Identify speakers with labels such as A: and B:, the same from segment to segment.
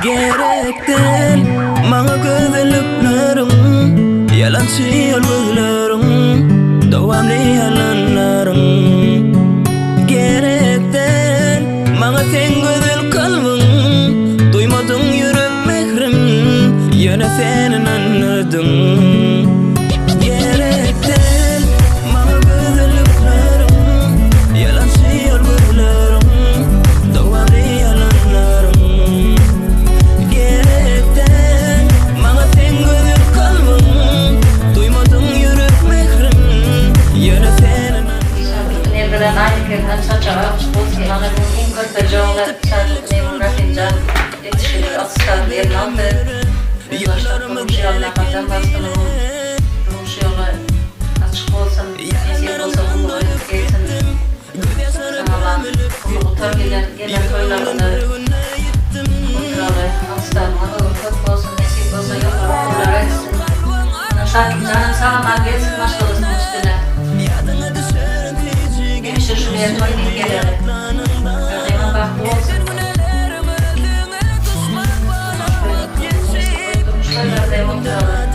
A: Gerek däl maňa gözellikleriň Ýalançy ol gözleriň Dowamly ýalanlaryň Gerek däl maňa seň gözel kalbyň Duýmadyň ýürek mährim Ýöne sen ynandyrdyň Gerek däl maňa gözellikleriň Ýalançy ol gözleriň Dowamly ýalanlaryň Gerek däl maňa seň gözel kalbyň Duýmadyň ýürek mährin Ýöne sen
B: Şatlykly Emreden Aýlykerden saçagy açyk bolsun maňa bu iň körpeje ogly Şatlykly Emr Rahymjan ýetişeli atstawny eline aldy. Özbaşdak durmuş ýoluna gadam basdy munuň durmuş ýoly açyk bolsun nesip bolsa gulluga ýetip gelsin sag-aman gullugy gutar gelen gelen toýlarynda oturaly atstawnyňa höwür köp bolsun nesip bolsa ýokary okuwlara gitsin Ana Şatlykjanam sag-aman gelsin maşgalasynyň üstüne. Hemişe şu ýer toý diýip geleli. Ýagdaýyňam bagtly bolsun. Durmuş toýlarda hem oturaly.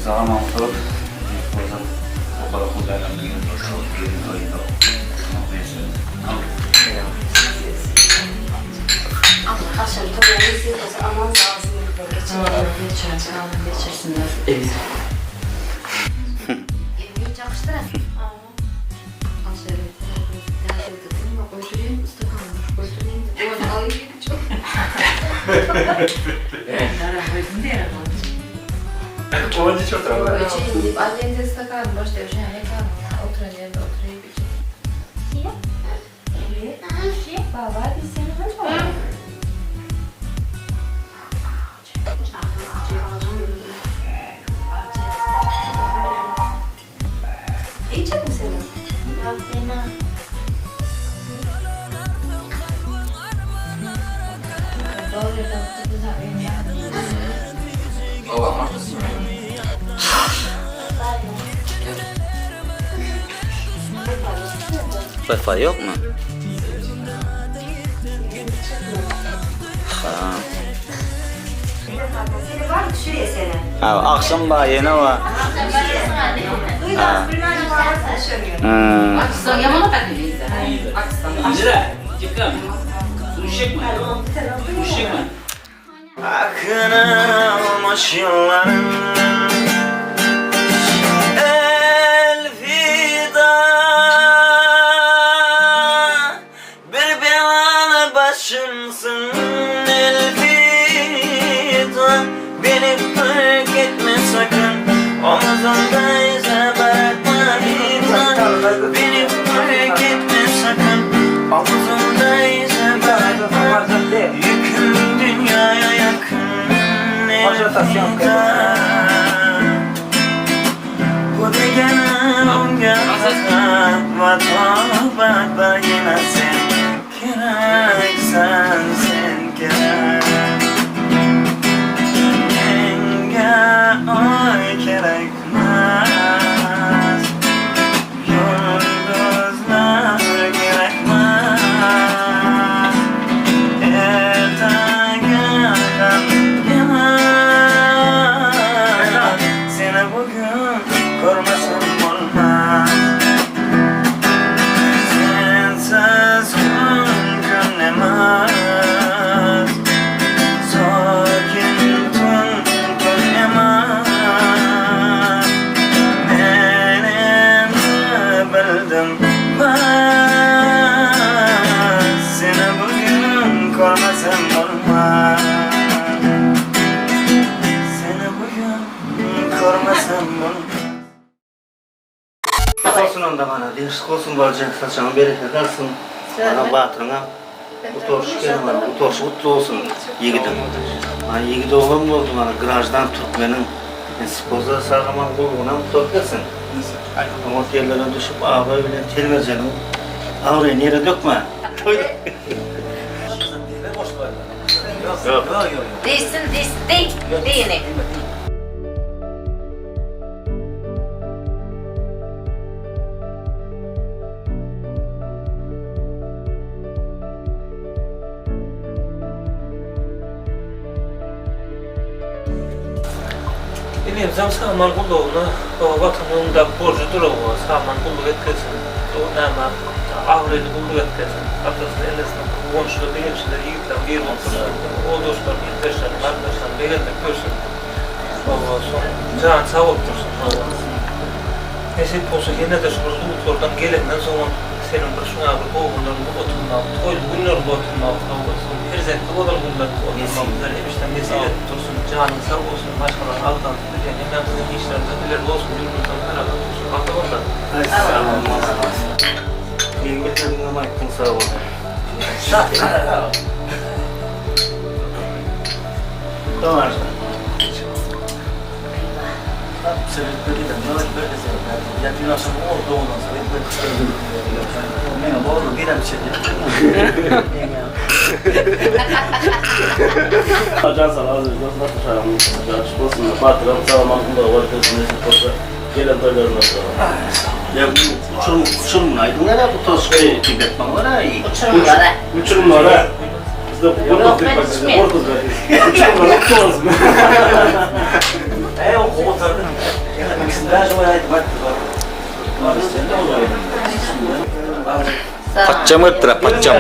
C: Sag-aman gutulyp, nesip bolsa, ýokary okuw jaýlaryna girip, şol gelin toýunda oturmak miýesser etsin.
D: Agşam toýa nesip bolsa aman sag siňdikler geçirerler.
B: Geçirsin, geçirsinler.
C: Wi-Fi ýokmy? Ha. Ha, akşam bar, ýene bar. Ha. Hmm.
A: Akyny almış ýyllaryň Elwida Bir belaly başymsyň Elwida Beni terk etme sakyn Omuzumda yza barakma bir Beni terk etme sakyn Omuzumda yza barakma Ýüküm dünýäye ýakyn Elwida Bu degeni onga Vatobat ýene sen Kereksen sen kerek Menga oy kerekmas Yulduzlar kerekmas Ertaga ham emas Seni bugun ko'rmasam bo'lmas Sensiz kun kun emas Sokin tun tun emas Men endi bildim bas Seni bugun ko'rmasam bo'lmas Seni bugun ko'rmasam bo'lmas
C: Bolsun onda mana, degişli bolsun bolja, saçagyň bereket alsyn. Mana batyryňa gutarşy gene mana, gutarşy gutly bolsun ýigidiň. Mana ýigit oglan boldy mana grajdan türkmeniň. Nesip bolsa sag-aman gullugyna gutaryp gelsin. Oňat ýerlere düşüp abraý bilen telmejeniň abraýyny ýere dökme.
B: Diýsin, diýsin, diý, diýini.
E: Inemizem saman gullugyna Watanyň öňündäki borjudyr oba saman gulluk etgesin. O näme abraýly gulluk etgesin. Atasyny enesiniň guwançly begençli ýigitleriň biri bolup dursun. Obadaşlaryny ildeşlerini garyndaşlaryny begendirip ýörsün. Oba soň jany sag bolup dursun. Oba. Nesip bolsa ýene-de şu bir dutlardan gelenden soňam seniň bir şuňa bir gowy günleriňde oturmak, toýly günleriňde oturmak, hawa, soň perzentli bolan günleriňde oturmak bizlere hemişe nesip edip dursun. Janyň sag bolsun, maşgalaň agzalsyn diýen hemmämiziň işlerimiz ileri bolsun, ýurdumyzam parahat bolsun. Bagtly bollar.
C: Aý sag bol malades. Meň bilmedigimem aýtdyň sag bol.
F: Paçjam gelipdir a paçjam.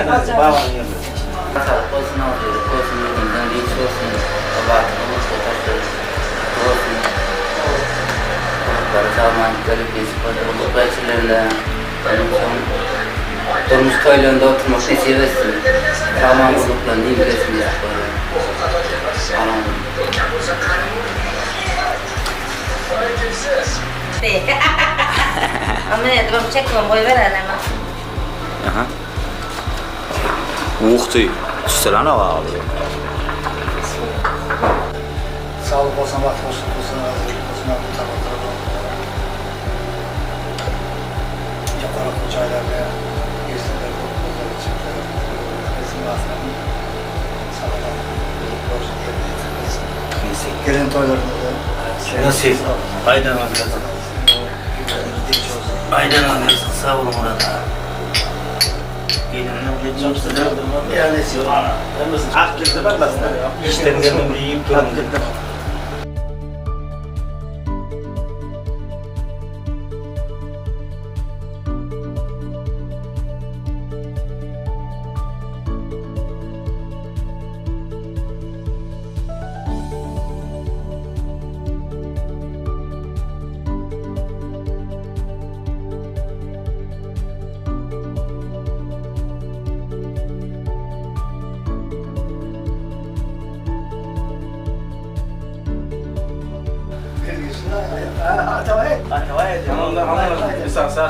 G: Saglyk bolsun agzybirlik bolsun ömrüňden dynç bolsun Batyrly gutly tassyr gutly bolsun Gulluklara sagman gelip nesip bolsa gulluk elçilerine ondan soň durmuş toýlarynda oturmak nesip etsin Sagman gulluklarynda iýip gelsin nesip bolsa Aman.
F: Aha. Ух ты. Tüstelän awa aldy.
H: Saglyk bolsun, bagtly bolsun, bolsun, razylyk bolsun, Alla tagala Ýokary okuw jaýlarda girsinler, okuwlar geçipler, resim basylan sagadan gulluklar ýerine ýetirilsin. Gelen toýlarymyzda
C: Nasip. Aýdan alýarsyň. Aýdan alýarsyň. Sag bol Myrat aga. Işden geldim diýip durun.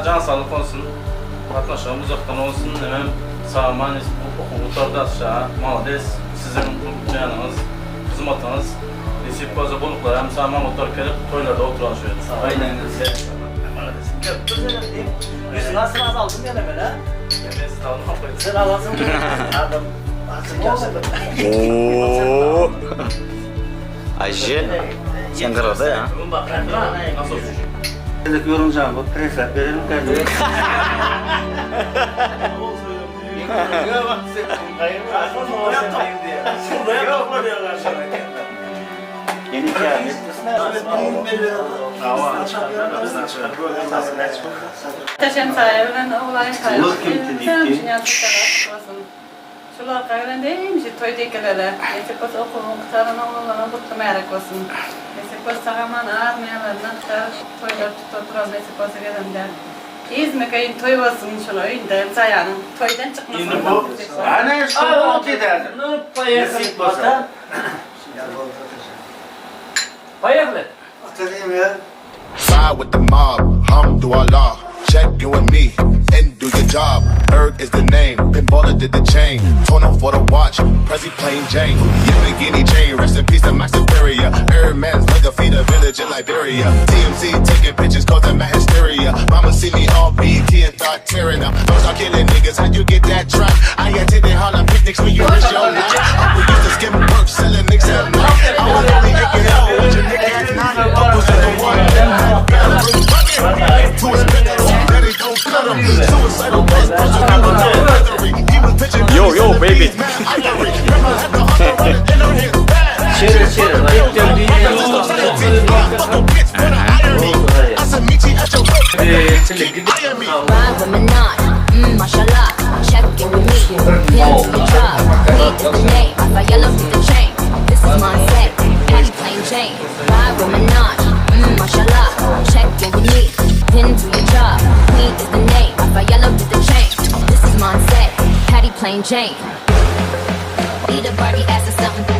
I: Jan saglyk bolsun. Gatnaşygym uzakdan bolsun. Hemem sag-aman okuw gutardy aşaga. Malades siziň janyňyz, hyzmatyňyz. Nesip bolsa gonuklar hem sag-aman gutaryp gelip toýlarda oturan şu ýerde.
C: Aýdan gelse. Ýüzüňi asyl azaldym ýene men a.
I: Men sizi almam.
C: Sen alarsyň. Adam.
F: Oo. Ayşe. Sen gyrada ya.
C: Dedik yorumcan bu presler verelim kendine. Yeni kâhmet. Uly kimdi diýipdi.
B: Şularka bilen hemişe toý dekelere. Nesip bolsa okuwyň gutaran oglanlaryň gutly märek bolsun. Nesip bolsa sag-aman armiýalaryndan gutaryp toýlar tutup oturalım nesip bolsa gelende. Yzmykeýin toý bolsun şul öýünde jaýanyň toýdan çykmasyn.
C: Indi bu Ana şu oldy derdi. Nesip bolsa.
J: Side with the mob, hamdulillah. Check you and me, and do your job. Erg is the name, Ben Baller did the chain. Torn off for the watch, Prezi plain Jane. Yamagini chain, rest in peace to my superior. Hermes, like a feeder village in Liberia. TMZ taking pictures, causing my hysteria. Mama see me on BT and start tearing up. Don't start killing niggas, how you get that trap? I attended Harlem picnics when you risk your life. Uncle used to skim work, selling nicks at night. I was only eight years old, with your nigga at night. Uncles is the one that had Too expensive, daddy don't cut 'em. Suicidal buzz, puzzle, never know feathery. He was pitching
F: Yo, yo, baby.
J: ivory. Grandma had the hunger running in her hands bad.
C: Çevir çevir.
J: Keep eyeing me.
K: Ride with Minaj, mashallah. Check in with me, pin to your job. Me is the name, Raffaello did the chain. This is Monse, Patty plain Jane. Ride with Minaj, mashallah. Check in with me, pin to your job. Me is the name, Raffaello did the chain. This is Monse, Patty plain Jane. Eat a Barbie ass or something.